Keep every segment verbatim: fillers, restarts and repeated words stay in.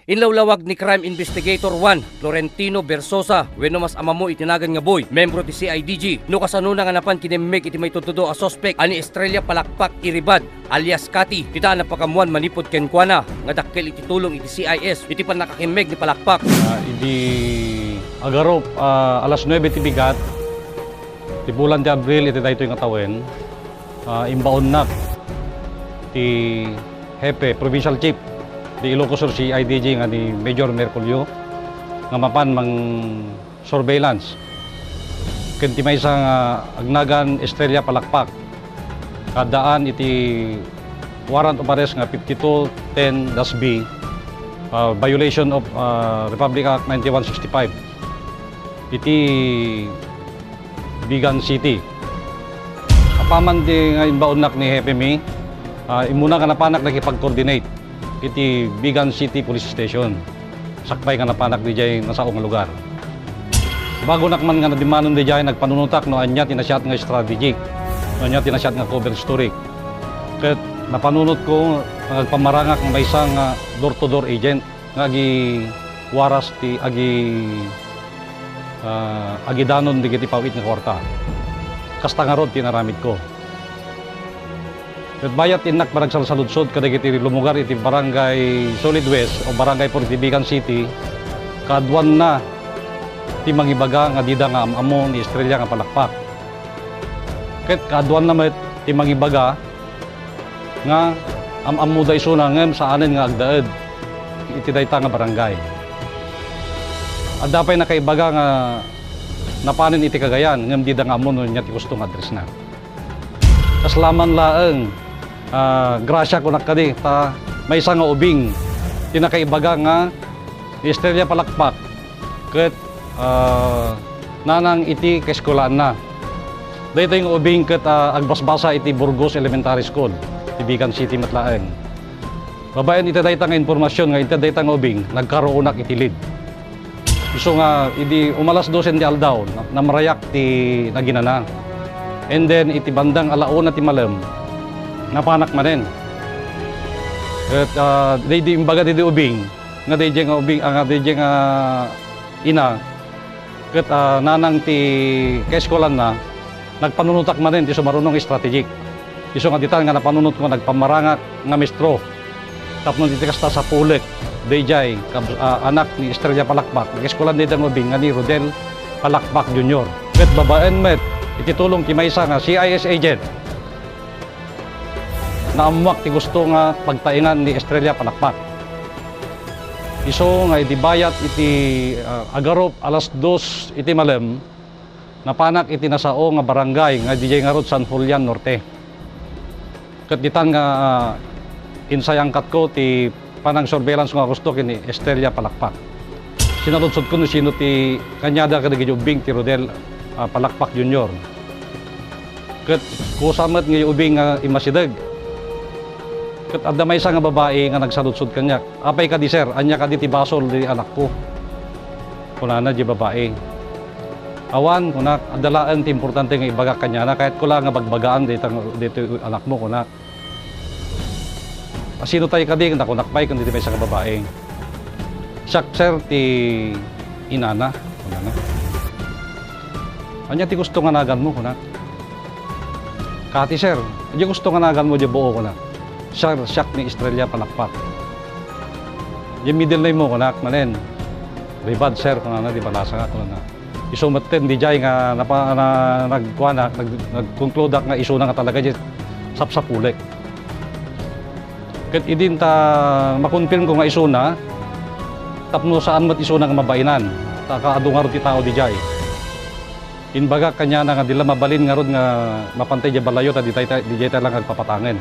Inlawlawag ni Crime Investigator one, Florentino Versosa, wenno mas ammo iti nagan nga Boy, membro ti C I D G, no kasanona nga napan kinemmeg iti maitudtudo a suspek a ni Estrella Palakpak Iribad, alias Kati, dita a napakammuan manipud kenkuana nga dakkel iti tulong iti C I S iti pannakakemmeg ni Palakpak. Ah, idi agarup, ah, alas nuebe ti bigat, ti bulan ti Abril iti daytoy nga tawen, ah, imbaonnak ti Hepe, Provincial Chief, di Ilocos Sur C I D G nga ni Major Merculio nga mapan mang surveillance ken ti maysa nga agnagan Estrella Palakpak. Kaddaan iti warrant of arrest nga fifty-two ten dash B, ah, violation of, ah, Republic Act ninety-one sixty-five. Iti Vigan City. Apaman di nga imbaonnak ni Hepe mi, ah, immuna nga napanak nakipag-coordinate iti Vigan City Police Station. Sakbay nga napanak didiay nasao nga lugar. Bagonak man nga nadimmanon didiay, nagpanunotak no ania ti nasiat nga strategy, no ania ti nasiat nga cover story. Ket napanunotko nga agpamarangak nga maysa nga door-to-door agent nga agiwaras ti agi-, ah, agidanon dagiti paw-it nga kuarta. Kasta ngarud ti inaramidko. Ket bayat innak panagsalsaludsod kadagiti lumugar iti Barangay Solid West o Barangay Four iti Vigan City, kaaduanna ti mangibaga nga dida nga am-ammo ni Estrella nga Palakpak. Ket kaaduanna met ti mangibaga nga am-ammoda isuna ngem saanen nga agdaed iti dayta nga barangay. Adda pay nakaibaga nga napanen iti Cagayan ngem dida nga ammo no ania ti gusto nga addressna. Kasla man laeng, ah, grasia kunak kadi, ta maysa nga ubing ti nakaibaga nga ni Estrella Palakpak ket, ah, nanang iti kaeskulaanna. Daytoy nga ubing ket, ah, agbasbasa iti Burgos Elementary School, iti Vigan City met laeng. Babaen iti dayta nga impormasyon nga inted dayta nga ubing, nagkaruonak iti lead. Isu nga idi umalas dosen ti aldaw, na-, namrayak ti naginana. And then, iti bandang ala una ti malem, napanak manen. Ket, ah, daydi imbaga daydi ubing, nga daydi nga ubing, ah, nga daydi nga ina, ket, ah, nanang ti kaeskuelanna, nagpanunotak manen ti sumaruno nga strategic. Isu nga ditan nga napanunotko, nagpamarangak nga mestro. Tapno iti kasta, sapulek daydiay kab-, ah, anak ni Estrella Palakpak, nag-eskuelan daydiay nga ubing nga ni Rodel Palakpak Junior. Ket babaen met iti tulong ti maysa nga C I S agent, naammoak ti gusto nga pagtaengan ni Estrella Palakpak. Isu nga idi bayat iti, ah, agarup alas dos iti malem, napanak iti nasao nga barangay nga idiay ngarud San Julian Norte. Ket ditan nga, ah, insayangkatko ti panangsurveillance nga gusto ken ni Estrella Palakpak. Sinaludsodko no sino ti kaniada kadagiti ubbing ti Rodel, ah, Palakpak Junior. Ket kusa met nga ubing nga immasideg. Ket adda maysa nga babai nga nagsaludsod kaniak, "Apay kadi, sir? Ania kadi ti basol di anakko?" kunana di babai. "Awan," kunak, "adda laeng ti importante nga ibagak kaniana. Kayatko la nga bagbagaan dayta, daytoy anakmo," kunak. "A, sino tay kadi?" kunak pay ken daydi maysa nga babai. "Siak, sir, ti inana," kunana. "Ania ti gusto nga naganmo?" kunak. "Kati, sir." "Diay gusto nga naganmo diay buo?" kunak. "Sir, siak ni Estrella Palakpak." "Diay middle name mo?" kunak manen. "Ribad, sir," kunana, "di balasangak," kunana. Isu metten diay nga napa-, na-, nagkuana, nag-, nagkonkludak nga isuna nga talaga diay sapsapulek. Ket idin ta makonfirmko nga isuna, tapno saan met isuna nga mabainan, ta kaadu ngarud ti tao diay. Imbagak kaniana nga di la mabalin ngarud nga mapantay diay balayo ta ditay ta, diay ta la nga agpapatangen.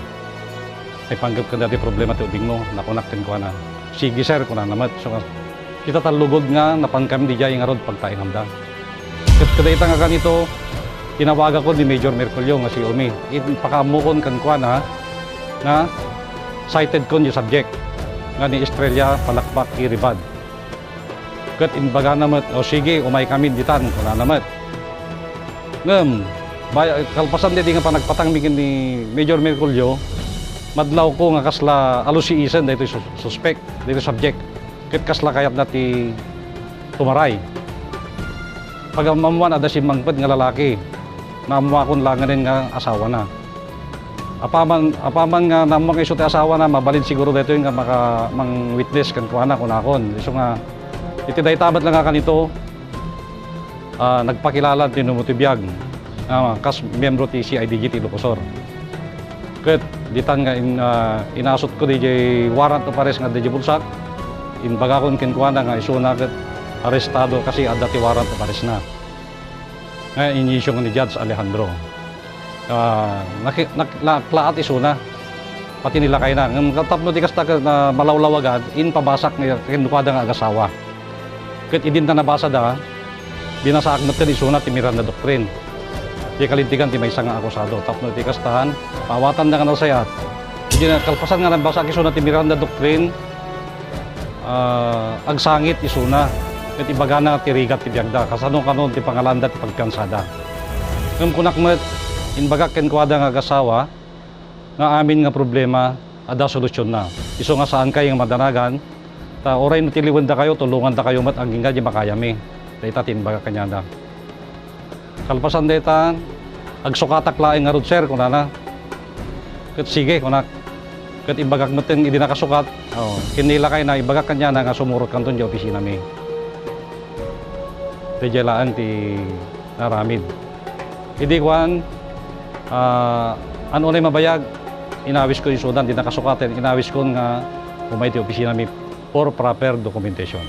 Ay panggep ken dati problema ti ubingmo, nakunak kenkuana. "Sige, sir," kunana met. So, kita talugod nga napankami diay ngarud pagtaengamda. Ket kadayta nga kanito, tinawagakon ni Major Merculio nga si Umi. Impakaammokon kenkuana nga citedkon diay subject nga ni Estrella Palakpak Iribad. Ket imbagana met, "O sige, umaykami ditan," kunana met. Ngem, bay-, kalpasan daydi nga panagpatangmi ken ni Major Merculio, madlawko nga kasla alusiisen daytoy sus-, suspek, daytoy subject. Ket kasla kayatda ti tumaray. Pag-ammuan, adda simmangpet nga lalaki. Naammuakon laengen nga asawana. Apaman, apaman nga naammuak nga isu ti asawana, mabalin siguro daytoy nga maka-, mang-witness kenkuana, kunakon. Isu nga, iti dayta met la nga kanito, ah, nagpakilala ti numuti biag, ah, kas miyembro ti C I D G ti Ilocos Sur. Ket ditan nga in-, ah, inasutko diay warrant of arrest nga adda diay bulsak, imbagakon kenkuana nga isuna ket arestado kasi adda ti warrant of arrest na. Nga inisyu ni Judge Alejandro. Ah, naki-, nak-, naklaat isuna, pati ni lakayna. Ngem tapno ti kasta ket na malawlawagan, impabasak nga kenkuada nga agasawa. Ket idinta nabasada, binasaak met ken isuna ti Miranda Doctrine. Ti kalintegan ti maysa nga akusado. Tapno iti kastahan, maawatanda nga nasayaat. Idi na, kalpasan nga nabasaak isuna ti Miranda Doctrine, ah, agsangit isuna. Ket ibagana ti rigat ti biagda. Kasano kanon ti pangalanda ti pagpiansada. Ngem kunak met, imbagak kenkuada nga agasawa, nga amin nga problema, adda solusionna. Isu nga saankay nga madanagan, ta uray no tiliwendakayo, tulongandakayo met agingga di makayami. Dayta ti imbagak kaniada. Kalpasan dayta, agsukatak laeng ngarud, sir, kunana. Ket sige, kunak. Ket imbagak metten idi nakasukat, oh, ken ni lakayna, imbagak kaniana nga sumurot kanton di opisinami. Daydiay laeng ti naaramid. Idi kuan, ah, an unay mabayag, inawiskon isudan, di nakasukaten, inawiskon nga umay ti opisinami for proper documentation.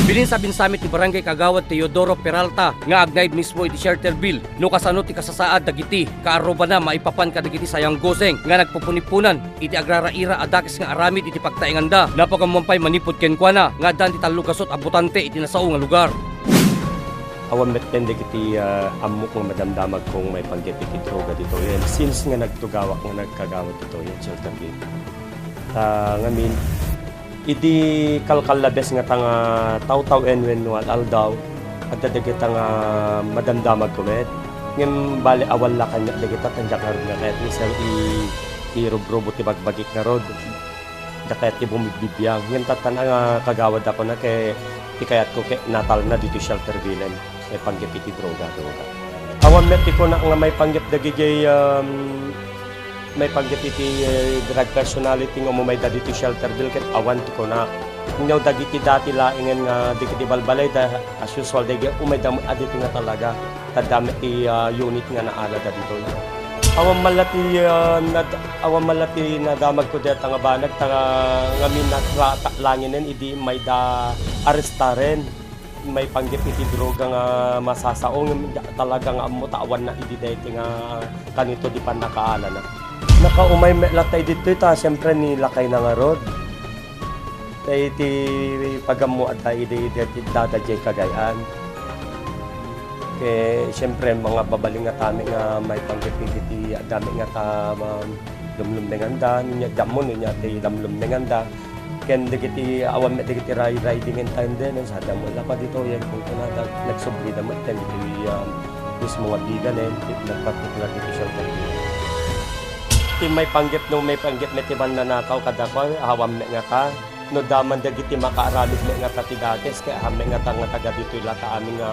Bininsabinsa met ti Barangay Kagawad Teodoro Peralta nga agnaed mismo iti shelter bill no kasano ti kasasaad dagiti kaarrubana maipapan kadagiti sayaangguseng nga nagpupunipunan iti agraraira a dakes nga aramid iti pagtaenganda. Napagammuan pay manipud kenkuana nga addan ti tallo gasut a botante iti nasao nga lugar. Awan metten dagiti, ah, ammok nga madamdamagko nga maipanggep iti droga ditoyen since nga nagtugawak nga nagkagawad ditoyen, Sir Tabi. Ta ngamin, idi kalkallabes ngata nga tawtawen wenno al-aldaw, adda dagita nga madamdamagko met. Ngem bale, awan la kaniak dagita, ta diak ngarud nga kayat ni Sir i-, irubrubo ti bagbagik ngarud. Dakayat ti bumibbibiang. Ngem tatta nga kagawad a kuna ket ti kayatko ket natalna ditoy shelter billen. Maipanggep iti droga, droga. Awan met ti kuna nga maipanggep dagiti, um, maipanggep iti, eh, drug personality nga umayda ditoy shelter bill ket awan ti kuna. Wenno dagiti dati laengen nga dagiti balbalayda, as usual, dagiti umayda met ditoy nga talaga. Tadda met ti, ah, unit nga naalada ditoy. Awan man la ti, ah, nad-, awan man la ti nadamagko dayta nga banag, ta ngamin nakratak langinen idi mayda arestaren. Maipanggep iti droga nga masasao, ngem diak talaga nga ammo ta awan na idi daytoy nga kanito di pannakaalana. Nakaumay met latta ditoy ta, siyempre, ni lakayna ngarud. Ta iti pagammo adda idi, idi, idi dada diay kagay-an. Ket, siyempre, mga babaling nga tami nga maipanggep iti adda met nga ta, ma-, lumlummenganda, niya, dammo niya ti lumlummenganda. Ken dagiti awan met dagiti ri-, riding entertainment, sa dammo la pa ditoyen, kun kunada, nagsublida met ken dagiti, um, mismo nga biganen, nagpartikular ditoy shelter. Ti maipanggep, no maipanggep met ti mannanakaw kadakuada, awan met ngata. No adda man dagiti makaaramid met ngata ti dakes, ket awan met ngata nga taga ditoy latta amin nga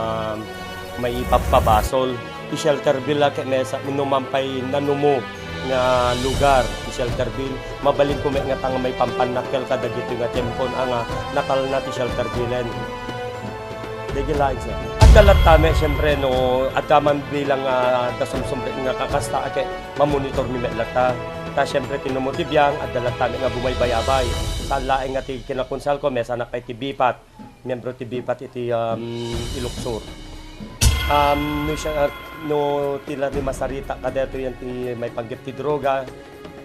maipabpabasol. Ti shelter bill a ket maysa, no man pay nanumo nga lugar ti shelter bill, mabalinko met ngata nga maipampanakkel kadagitoy nga tiempon a nga natalna ti shelter billen. Dagiti laeng, sir. Adda latta met, siyempre, no adda man bilang, ah, adda sumsumrek nga kakasta, a ket mamonitor mi met latta. Ta, siyempre, ti numo ti biang, adda latta met nga bumaybayabay. Saan laeng nga ti kinakonsehalko, maysa na pay ti BIPAT, miyembro ti BIPAT iti, um, Ilocos Sur. Um, no siya, no ti la ti masarita kadaytoyen ti maipanggep ti droga,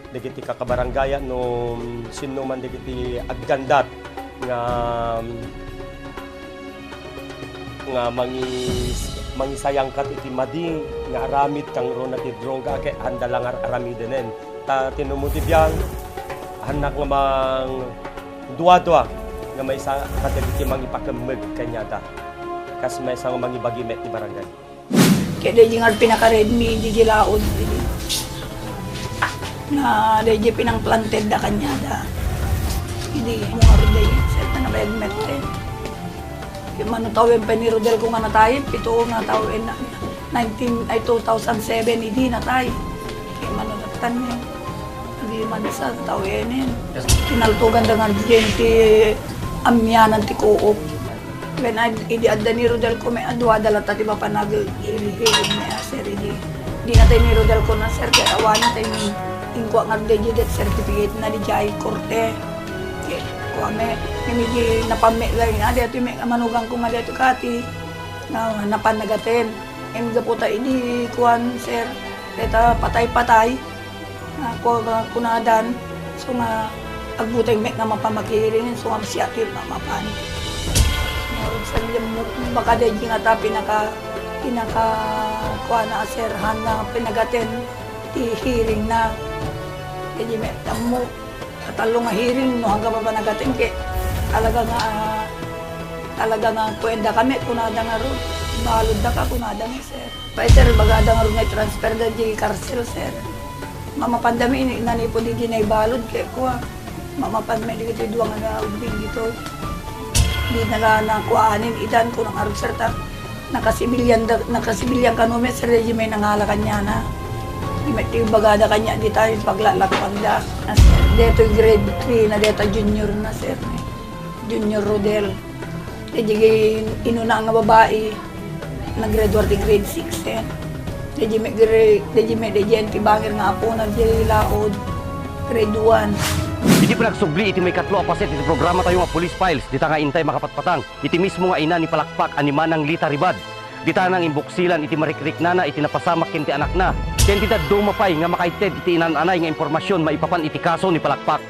dagiti kakabarangay, no sinno man dagiti aggandat nga, nga mangis-, mangisayangkat iti madi nga aramid kangruna ti droga, ket haanda la nga ar-aramidenen. Ta ti numo ti biang, hannak nga mangduadua nga maysa kadagiti mangipakemmeg kaniada. Kas maysa nga mangibagi met ti barangay. Ket daydi nga pinakaredmi, daydi laod, daydi. Na daydi pinangplantedda kaniada. Idi, muar daydi. Nabayag met, eh. Kaya mano tawen pay ni Rodel ko nga natay, pito nga tawen na, nineteen, ay, two thousand seven, idi natay. Kaya mano datan, eh. Di man sa tawen, eh. Kinaltugan da nga diyen ti amianan ti Coop. Wen, ad-, idi adda ni Rodel ko, may adwa da latta ti mapanag iri-, iri-, ni, ah, sir, idi. Di natay ni Rodel ko na, sir, kaya awan natay ni, ingkua nga daydi death certificate na di jay korte. Kua me, imiji napamme lang, ah, daytoy me, manugang ko nga daytoy kati, nga napan nagaten. Em, gapu ta idi kuan, sir, dayta patay-patay, nga kua-, nga kunadan, so nga agbuteng me nga mapamakiring, so nga siya ti mamapan. Nga, sir, yung baka daydi nga ta pinaka, pinaka, kuan na, sir, han nga pinagaten ti hearing na. Daydi me, tammo, Katalo nga hearing, no, hanggang mapanagaten ket talaga nga, ah, talaga nga kuenda kami, kunada nga ro, balod da ka, kunada nga, sir. Pay, sir, bagada nga ro nga transfer da di karsel, sir. Mamapanda mi, ini-, nanipod di di naibalod, kaya kuwa, mamapan mi di kito, dua nga naugbing dito. Di na la nakuaanin, idan ko nang arog, sir, ta Nakasibilyan da, nakasibilyan kano met, sir, daydi may nangala kaniana. Di met ti bagada kaniana dita, paglalakpanda. Daytoy grade three na, dayta junior na, sir. Junior Rodel. Daydi inuna nga babai, nag-graduate ti grade six, eh. Daydi met grade, daydi met, daydi ti bangir nga apo na, daydi laod, grade one. Iti panagsubli iti maikatlo a paset iti programa tayo nga Police Files, dita nga intay makapatpatang. Iti mismo nga ina ni Palakpak a ni Manang Lita Ribad. Dita nang imbuksilan iti marikriknana iti napasamak ken ti anakna, ken ti dadduma pay nga makaited iti inan-anay nga impormasion maipapan iti kaso ni Palakpak.